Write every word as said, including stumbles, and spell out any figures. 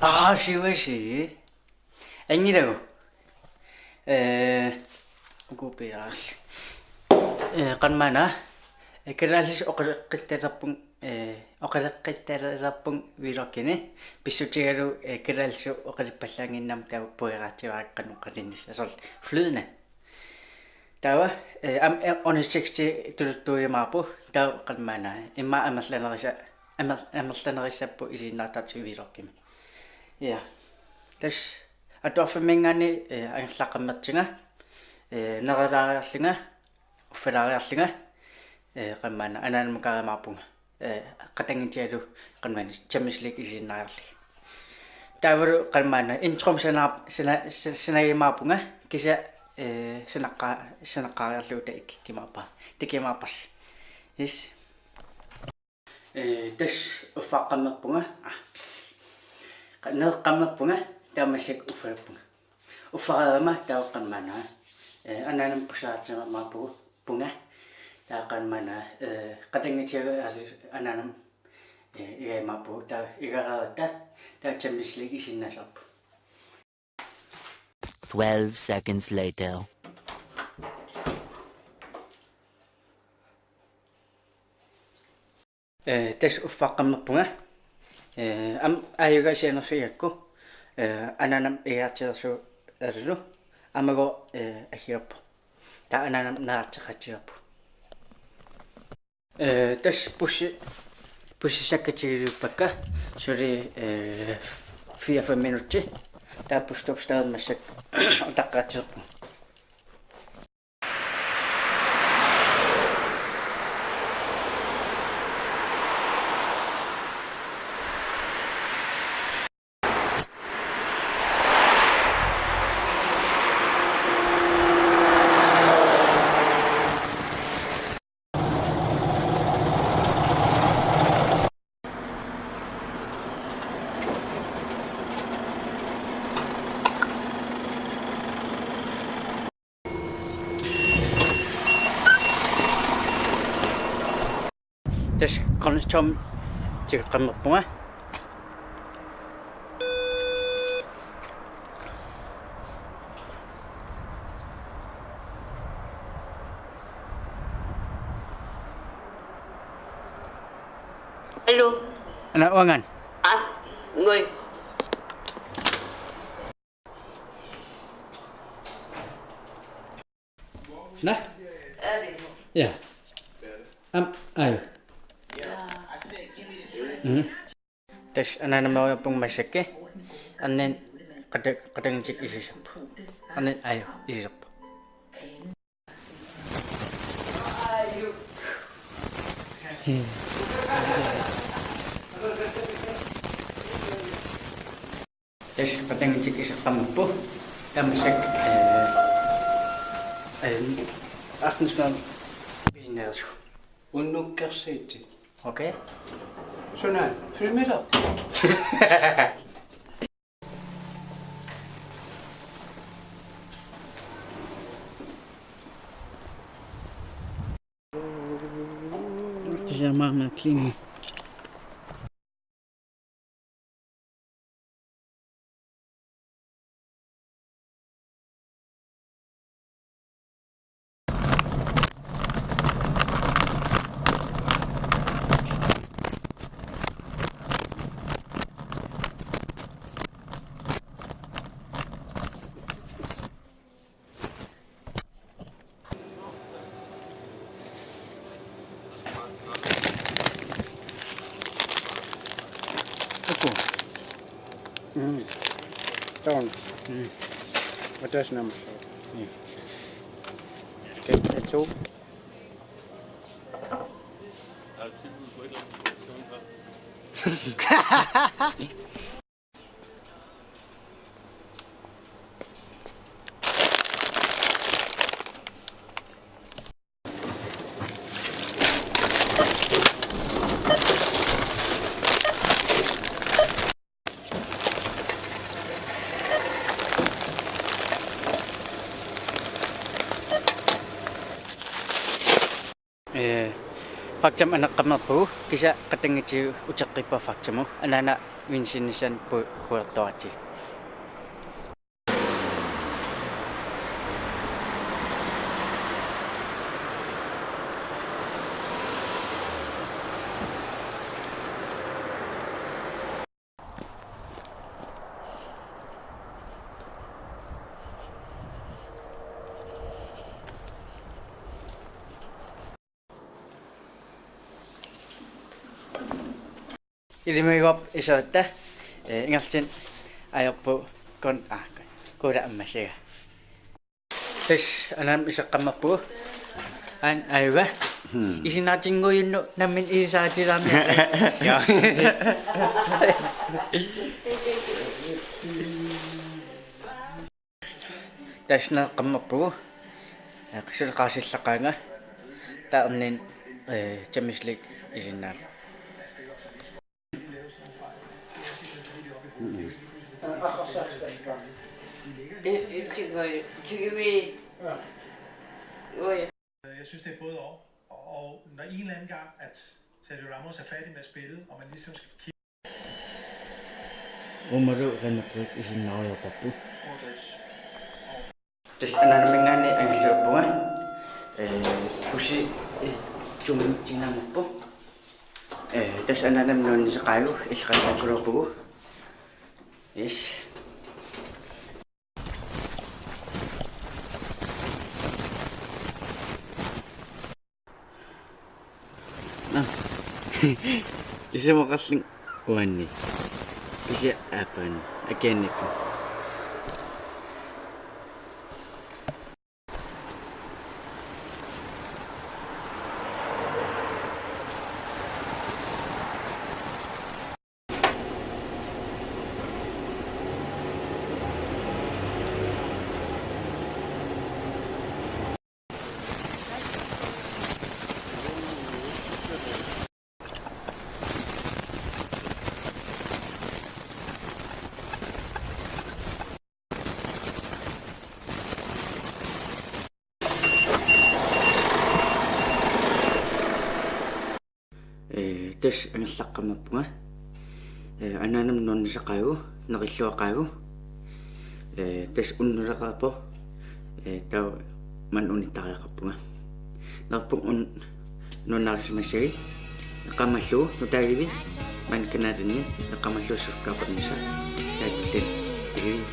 Aa, siuasi. Angilagu. Eh, uku piaarli. Eh, qanmana. Eh, kalaallisut oqaloqqittalerpunga, eh, oqaloqqittalerpunga vloggini. Pissutigalugu, eh, kalaallisut oqaluppallaannginnama taava puigoraatsivaakka qanoq oqalunnissaq. Soorlu flydende. Taava, eh, am-, eh, underteksti tuluttuujumaarpoq, taava qanmana. Immaqa amerlanerisa-, amer-, amerlanerissapput isiginnaartartut vloggimi. Ja. Tassa atuarfimminngaanniit, eh, angerlaqqammertunga, eh, nerulaariarlunga, uffalaariarlunga, eh, qanmana, anaanama kajumaarpunga. Eh, qatanngutigalugu qanmana Champions League isiginnaariarlunga. Taavalu qanmana introm sana-, sana-, sa-, sanagijumaarpunga kisianni, eh, sanaqqa-, sanaqqaariarlugu taava ikkukkumaarpara. Takujumaarpassi. Yes. Eh, tassa uffaqqammerpunga. Ah. Qa-, neqqammerpunga, taava massakkut uffalerpunga. Uffareerama taava qanmana. Eh, anaanama pusaatsimamaapugu, punga. Taava qanmana, eh, qatanngutigalugu anaanama, eh, igajumaarpugu, taava igareerutta, taava Champions League isiginnaassavarput. Twelve seconds later. Eh, tassa uffaqqammerpunga. Eh, aamma aajuga sianerfigigakku. Eh, anaanama igaartilersugalugu. Aamma, eh, aggiarpoq. Taava anaanama neqartoqaatigaarput. Eh, tassa bussi-, bussisakka tigulluinnarpakka. Suli, eh, fire-fem minutsit. Taava busstoppip stadip massakkut utaqqeqatigiippunga. Tassa Cornish Tom tikeqqammerpunga. Aluu. Ana uangan. Ah, ngui. Suna? Ja. Aamma, aaju. Mhm. Tassa anaanama ujappunga massakkut. Arnani qata-, qatanngutigalugu isisarpoq. Arnani aaju isisarpoq. Tassa qatanngutigalugu iseqqammerpoq. Taava massakkut, eh, eh, aftensmad pisinnaalersugut. Unnukkersiit. Okay. Suna, filmera. Tassa maanna clean. Uku. Mm. Taanna. Mm. Ataaseq naammassaaq. Mm. Take two. Eh, Faktam aneqqammerpugut, kisianni qatanngutigut uteqqippaa Faktamut, anaana Vincentsimi pu-, puertoratsigu. Ilimagivarput iserutta, eh, ingerlaannaq ajorpugut kon-, ah, kuula ammassagaat. Tassa anaanama iseqqammerpugut. Aana ajuga. Hmm. Isinnaatinnguujunnut nammineq ilisaritilaarniarlugu. Ja. Tassa aneqqammerpugut. Eh, qassuleqaasillaqqaanga. Taava erniinnaq, eh, Champions League isinnaavugut. Jeg synes, det er både og. Og når en eller anden gang, at Sergio Ramos er færdig med at spille, og man ligesom skal kigge Uumalu Real Madrid isinnaarujoorparput. Tassa anaanaminngaanniit angerlarpunga. Eh, pusi, eh, tumminngaanneerpoq. Eh, tassa anaanama nuannisaqaagut, ilaqattaakuluupugut. Yes. Nå. Isumaqarlunga uanni. Kisianni aappaanni. Akiannikku. Eh, tassa angerlaqqammerpunga. Eh, anaanama nuannisaqaagut, nerilluaqaagut. Eh, tassa unnuleqarpoq. Eh, taava maanna unittariaqarpunga. Neriuppunga un-, nuannarisimassagit. Eqqaamallugu nutaagivit maani kanalinni, eqqaamallugu subscribernissaa. Taakkuulluni.